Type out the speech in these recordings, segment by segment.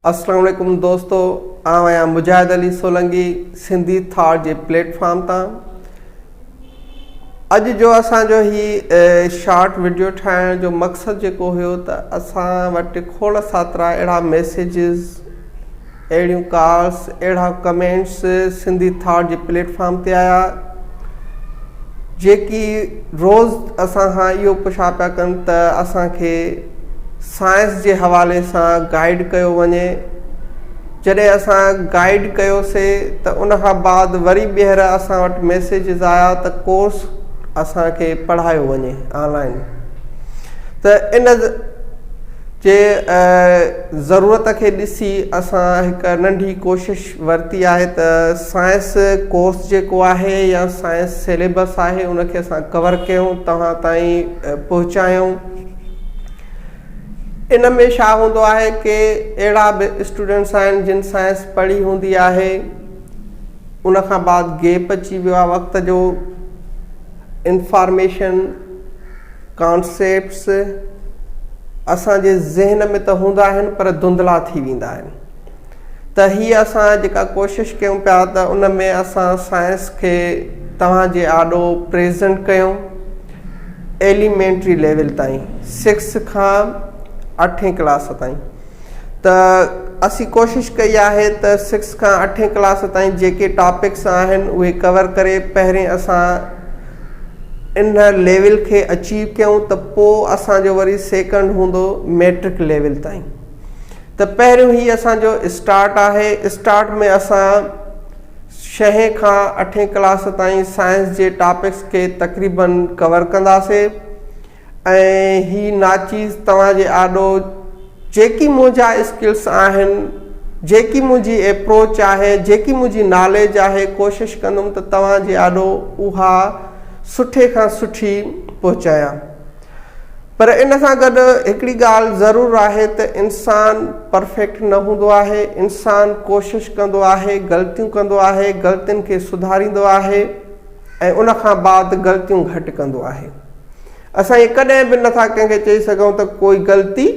اسلام عليڪم دوستو آئون آهيان مجاهد علي سولنگي سنڌي ٿاٽ جي پليٽ فارم تان اڄ جو اسان جو هي شارٽ وڊيو ٺاهڻ جو مقصد جيڪو هيو ته اسان وٽ کوڙ ساترا اهڙا ميسيجز اهڙيون ڪالس اهڙا ڪمينٽس سنڌي ٿاٽ جي پليٽ فارم تي آيا جيڪي روز اسان کان اهو پڇا پيا ڪن ته اسان کي سائنس جي حوالي سان گائيڊ ڪيو وڃي. جڏهن اسان گائيڊ ڪيوسي ته ان کان بعد وري ٻيهر اسان وٽ ميسيجز آيا ته ڪورس اسان کي پڙهايو وڃي آن لائن ته ان جي ضرورت کي ڏسي اسان هڪ ننڍي ڪوشش ورتي آهي ته سائنس ڪورس جيڪو آهي يا سائنس سيليبس آهي ان کي اسان ڪور ڪيون توهان تائين پهچايون. ان ۾ ڇا هوندو آهي ڪي اهڙا به اسٽوڊنٽس آهن جن سائنس پڙهي هوندي آهي ان کان بعد گيپ اچي ويو آهي وقت جو انفارميشن ڪانسيپٽس اسان جي ذهن ۾ ته هوندا آهن پر ڌنڌلا ٿي ويندا آهن ته هي اسان جيڪا ڪوشش ڪيون پيا ته ان ۾ اسان سائنس کي توهان جي آڏو پريزنٽ ڪيون ايليمينٽري ليول تائين سڪس کان اٺين ڪلاس تائين ته اسين ڪوشش ڪئي آهي ته سڪس کان اٺين ڪلاس تائين جيڪي ٽاپڪس آهن اهي ڪور ڪري پهرين اسان ان ليول کي اچيو ڪيون ته پوء اسان جو وري سيڪنڊ هوندو ميٽرڪ ليول تائين ته پهريون هي اسان جو اسٽارٽ آهي اسٽارٽ ۾ اسان ڇهين کان اٺين ڪلاس تائين سائنس جي ٽاپڪس کي تقريبن ڪور ڪنداسي ۽ هي ناچيز توهان جي آڏو جيڪي منهنجا اسڪلس آهن جيڪي منهنجي ايپروچ آهي جيڪي منهنجي ناليج آهي ڪوشش ڪندم ته توهان جي آڏو اها سٺي کان سٺي پهچايان. پر ان سان گڏ هڪڙي ڳالهه ضرور آهي ته انسان پرفيڪٽ نه هوندو آهي، انسان ڪوشش ڪندو آهي، غلطيون ڪندو آهي، غلطين کي سڌاريندو آهي ۽ ان کان بعد غلطيون گهٽ ڪندو آهي. اسان ائين ڪڏهن به نٿا ڪنهن کي چئي سگهون ته ڪوئي غلطي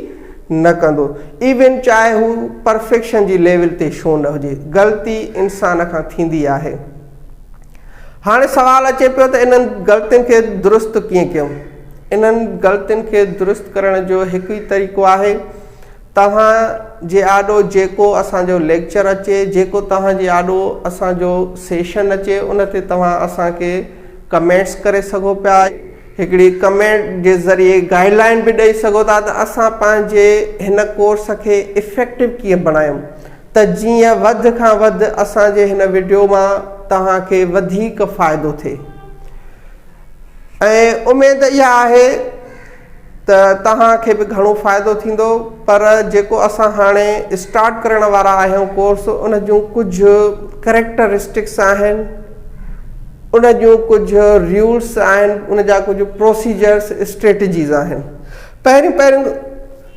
نه ڪندو ايون چاهي هو پرفيڪشن جي ليول تي ڇو نه هجي، غلطي انسان کان ٿيندي آهي. هاڻي سوال اچي پيو ته انهن غلطين کي درست ڪيئن ڪيون؟ انهن غلطين کي درست ڪرڻ جو هڪ ئي طريقو آهي، توهان جي آڏو جيڪو اسان جو ليڪچر اچي، جيڪو توهان جي آڏو اسان جو سيشن اچي، ان تي توهان اسان کي ڪمينٽس ڪري سگهو پيا، هڪڙي ڪمينٽ جي ذريعي گائيڊ لائين به ڏئي سگهو ٿا ته اسان پنهنجي هن ڪورس کي افيڪٽو ڪيئن بڻايون. ته جيئن وڌ کان وڌ اسان جي هن وڊيو مان توهان کي وڌيڪ فائدو ٿئي ۽ اميد اها آهي ته توهان کي به گهڻو فائدو ٿيندو پر جيڪو اسان هاڻي اسٽارٽ ڪرڻ وارا آهيون ڪورس ان جون ڪجهه ڪريڪٽرسٽڪس آهن ان جون ڪجهه رولس آهن ان جا ڪجهه پروسيجرس اسٽريٽجيز آهن پهريون پهريون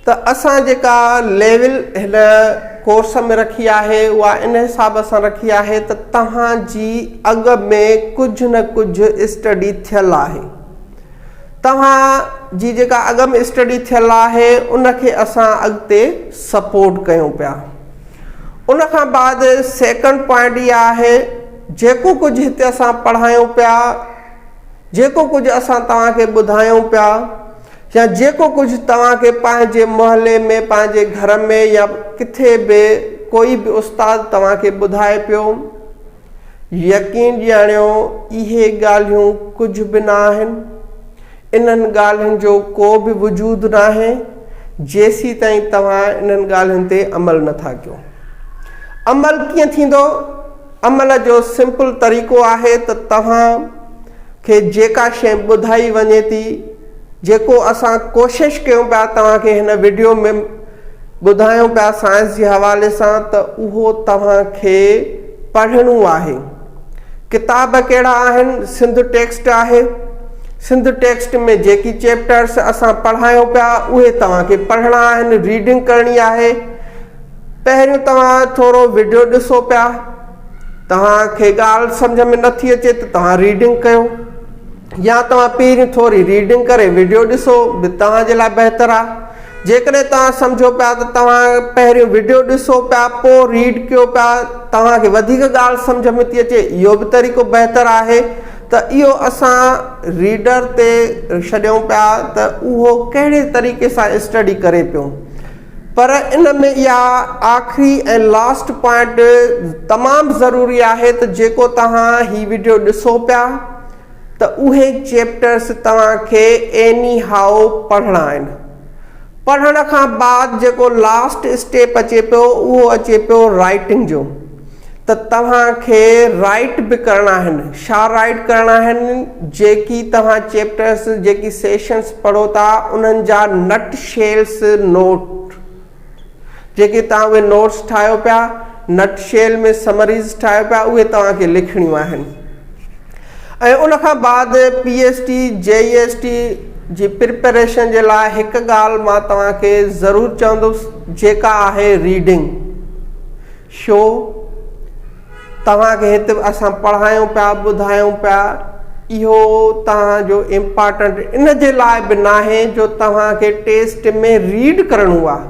ته اسان جيڪا ليول هن ڪورس ۾ رکي آهي اها ان حساب سان رکي آهي ته توهان جي اڳ ۾ ڪجهه نه ڪجهه اسٽڊي ٿيل آهي توهان جي جيڪا اڳ ۾ اسٽڊي ٿيل آهي ان کي اسان اڳتي سپورٽ ڪيون پيا ان کان بعد سيڪنڊ پوائنٽ اها آهي جيڪو ڪجهه هتي اسان پڙهايون پيا جيڪو ڪجهه اسان توهان کي ٻڌايون پيا يا جيڪو ڪجهه توهان کي پنهنجي محلي ۾، پنهنجي گهر ۾ يا ڪٿي به ڪوئي به استاد توهان کي ٻڌائي پيو، يقين ڄاڻيو اهي ڳالهيون ڪجهه به نه آهن، انهن ڳالهين جو ڪو به وجود ناهي، جيسيتائين توهان انهن ڳالهين تي عمل نه ٿا ڪيو. عمل ڪيئن ٿيندو؟ عمل جو سمپل طريقو آهي ته توهان کي جيڪا شيء ٻڌائي وڃي ٿي، جيڪو اسان ڪوشش ڪيون پيا توهان کي هن وڊيو ۾ ٻڌايون پيا سائنس جي حوالي سان ته اهو توهان کي پڙهڻو آهي. ڪتاب ڪهڙا آهن؟ سنڌ ٽيڪسٽ آهي. سنڌ ٽيڪسٽ ۾ جيڪي چيپٽرس اسان پڙهايون پيا اهي توهان کي پڙهڻا آهن، ريڊنگ ڪرڻي آهي. پهريون توهان ٿورو وڊيو ڏسو پيا توهان کي ڳالهه سمجهه ۾ نٿي اچي ته توهان ريڊنگ ڪيو يا توهان پهريون ٿوري ريڊنگ ڪري وڊيو ڏسو به توهان جي لاء بهتر آهي. جيڪڏهن توهان سمجهو پيا ته توهان پهريون وڊيو ڏسو پيا پوء ريڊ ڪيو پيا توهان کي وڌيڪ ڳالهه سمجهه ۾ ٿي اچي اهو به طريقو بهتر آهي ته اهو اسان ريڊر تي ڇڏيون پيا ته اهو ڪهڙي طريقي سان اسٽڊي ڪري پيو پر ان ۾ اها آخري ۽ لاسٽ پوائنٽ تمام ضروري آهي ته جيڪو توهان هي وڊيو ڏسو پيا ته اهي چيپٽرس توهان کي ايني هائو پڙهڻا آهن. پڙهڻ کان بعد جيڪو لاسٽ اسٽيپ اچي پيو اهو اچي پيو رائيٽنگ جو ته توهان کي رائيٽ به ڪرڻا آهن. ڇا رائيٽ ڪرڻا آهن؟ جيڪي توهان چيپٽرس جيڪي سيشنس پڙهو ٿا انهن جا نٽ شيلس نوٽ جيڪي توهان اهي نوٽس ٺاهيو پيا، نٽ شيل ۾ سمريز ٺاهيو پيا اهي توهان کي لکڻيون آهن ۽ ان کان بعد P S T, J E S T جي پريپريشن جي لاء هڪ ڳالهه مان توهان کي ضرور چوندس جيڪا آهي ريڊنگ. شو توهان کي هت اسان پڙهايون پيا ٻڌايون پيا اهو توهان جو امپارٽنٽ ان جي لاء به ناهي جو توهان کي ٽيسٽ ۾ ريڊ ڪرڻو آهي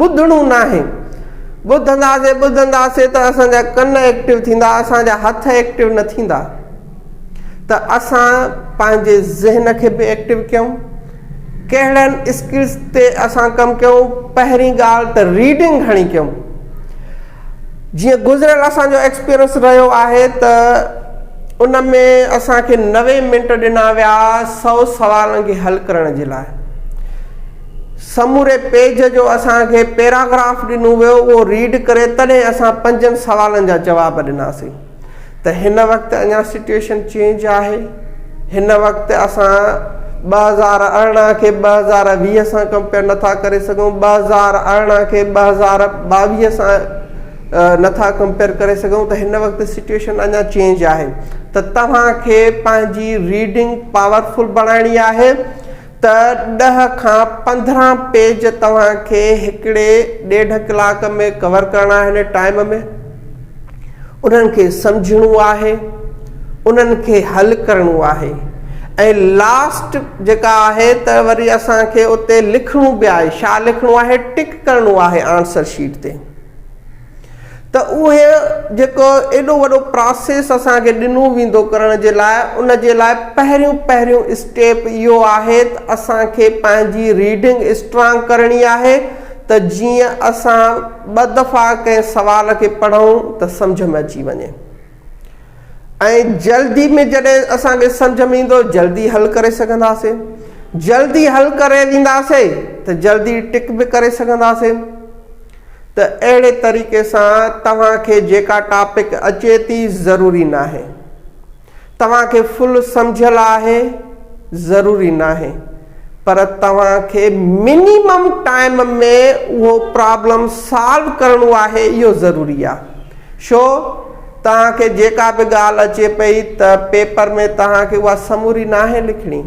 ٻڌڻو ناهي ٻڌنداسي ٻڌنداسي ته اسان جا ڪن ايڪٽو ٿيندا اسان جا هٿ ايڪٽو نه ٿيندا ته اسان پنهنجي ذهن کي به ايڪٽو ڪيون ڪهڙن اسڪلز تي اسان ڪم ڪيون پهرين ڳالهه ته ريڊنگ گهڻي ڪيون جيئن گذريل اسان جو ايڪسپيرينس رهيو آهي ته ان ۾ اسان کي 90 منٽ ڏنا ويا 100 سوالن کي حل ڪرڻ جي لاء سموري پيج جو اسان کي پيراگراف ڏنو ويو اهو ريڊ ڪري تڏهن اسان پنجن سوالن جا جواب ڏناسين ته هن وقت اڃا سچويشن چينج آهي هن وقت اسان 2018 کي 2020 سان ڪمپيئر نٿا ڪري سگهون 2018 کي 2022 سان نٿا ڪمپيئر ڪري سگهون ته هن وقت سچويشن اڃا چينج آهي ته توهان کي پنهنجي ريڊنگ پاورفل بڻائڻي آهي ته ڏهه کان 15 پيج توهان کي هڪڙي ڏيڍ ڪلاڪ ۾ ڪور ڪرڻا آهن ٽائيم ۾ انهن کي سمجهڻو آهي انهن کي حل ڪرڻو آهي ۽ لاسٽ جيڪا آهي ته وري اسان کي اتي لکڻو به آهي ڇا لکڻو آهي ٽڪ ڪرڻو آهي آنسر شيٽ تي ته اهي جيڪو ايڏو وڏو پراسيس اسان کي ڏنو ويندو ڪرڻ جي لاء ان جي لاء پهريون پهريون اسٽيپ اهو آهي ته اسان کي پنهنجي ريڊنگ اسٽرانگ ڪرڻي آهي ته جيئن اسان ٻه دفعا ڪنهن سوال کي پڙهون ته سمجهه ۾ اچي وڃي ۽ جلدي ۾ جڏهن اسان کي سمجهه ۾ ايندو جلدي حل ڪري سگهنداسين جلدي حل ڪري وينداسين ته جلدي ٽڪ به ڪري سگهنداسين ته اهڙي طريقي سان توهان کي جيڪا ٽاپڪ اچي ٿي ضروري ناهي توهان کي فل سمجهيل آهي ضروري ناهي پر توهان کي منيمم ٽائيم ۾ اهو پرابلم سالو ڪرڻو آهي اهو ضروري آهي شو توهان کي جيڪا به ڳالهه اچي پئي ته پيپر ۾ توهان کي اها سموري ناهي لکڻي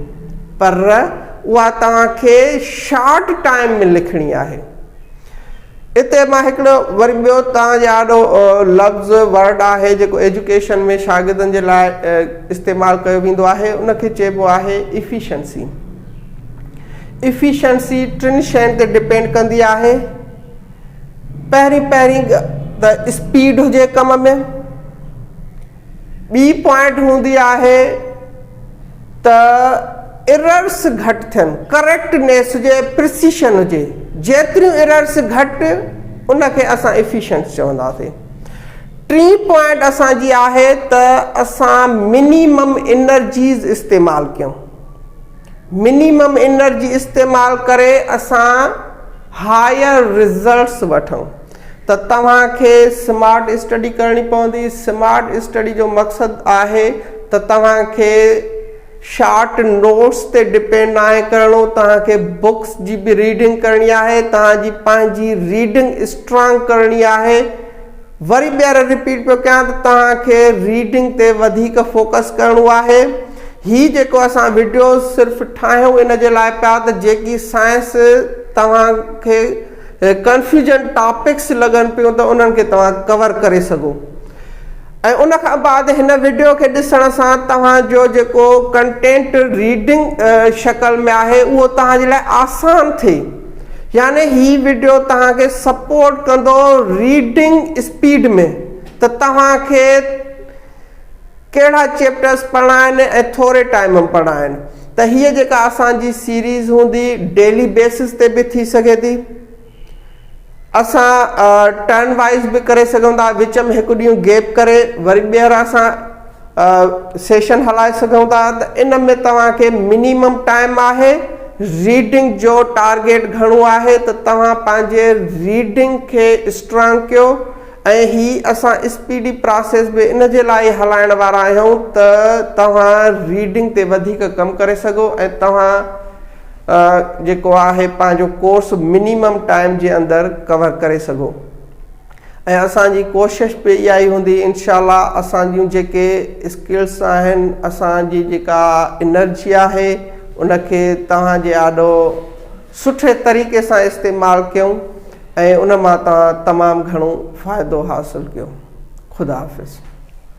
پر اها توهان کي شارٽ ٽائيم ۾ لکڻي آهي اتي مان هڪڙو وري ٻيو توهان جي آڏو لفظ ورڊ آهي جيڪو ايجوڪيشن ۾ شاگردن جي لاء استعمال ڪيو ويندو آهي ان کي چئبو آهي افيشنسي افيشنسي ٽن شين تي ڊپينڊ ڪندي آهي پهرين پهرين ته اسپيڊ هجي ڪم ۾ ٻي پوائنٽ هوندي آهي ته اررس گهٽ ٿين، ڪريڪٽنيس هجي، پرسيشن هجي، جيتريون اررس گهٽ ان کي اسان افيشنٽ چونداسين. ٽين پوائنٽ اسان جي آهي ته اسان منيمم انرجيز استعمال ڪيون. منيمم انرجي استعمال ڪري اسان هائر رزلٽس وٺون. ته توهان کي سمارٽ اسٽڊي ڪرڻي پوندي، سمارٽ اسٽڊي جو مقصد آهي ته توهان کي شارٽ نوٽس تي ڊپينڊ ناهي ڪرڻو، توهان کي بڪس جي به ريڊنگ ڪرڻي آهي، توهان جي پنهنجي ريڊنگ اسٽرانگ ڪرڻي آهي، وري ٻيهر رپيٽ پيو ڪيان ته توهان کي ريڊنگ تي وڌيڪ فوڪس ڪرڻو آهي، هي جيڪو اسان وڊيوز صرف ٺاهيون ان جي لاء پيا ته جيڪي سائنس توهان کي ڪنفيوزن ٽاپڪس لڳن پيون ته انهن کي توهان ڪور ڪري سگهو ۽ ان کان بعد هن وڊيو کي ڏسڻ سان توهان جو جيڪو ڪنٽينٽ ريڊنگ شڪل ۾ آهي اهو توهان جي لاء آسان ٿئي. يعني هي وڊيو توهان کي سپورٽ ڪندو ريڊنگ اسپيڊ ۾ ته توهان کي ڪهڙا چيپٽرس پڙهڻا آهن ۽ ٿوري ٽائيم ۾ پڙهڻا آهن ته هيء جيڪا اسان جي سيريز هوندي ڊيلي بيسس تي به ٿي سگهي ٿي اسان ٽرن وائز به ڪري سگهون ٿا وچ ۾ هڪ ڏينهن گيپ ڪري وري ٻيهر اسان سيشن هلائي سگهون ٿا ته ان ۾ توهان کي منيمم ٽائيم آهي ريڊنگ جو ٽارگيٽ گهڻو آهي ته توهان پنهنجي ريڊنگ کي اسٽرانگ ڪيو ۽ هي اسان اسپيڊي پراسيس به ان جي لاء ئي هلائڻ وارا آهيون ته توهان ريڊنگ تي وڌيڪ ڪم ڪري سگهو ۽ توهان جيڪو آهي پنهنجو ڪورس منيمم ٽائيم جي اندر ڪور ڪري سگهو ۽ اسان جي ڪوشش به اها ئي هوندي انشاء الله اسان جون جيڪي اسڪلس آهن اسان جي جيڪا انرجي آهي ان کي توهان جي آڏو سٺي طريقي سان استعمال ڪيون ۽ ان مان توهان تمام گهڻو فائدو حاصل ڪيو. خدا حافظ.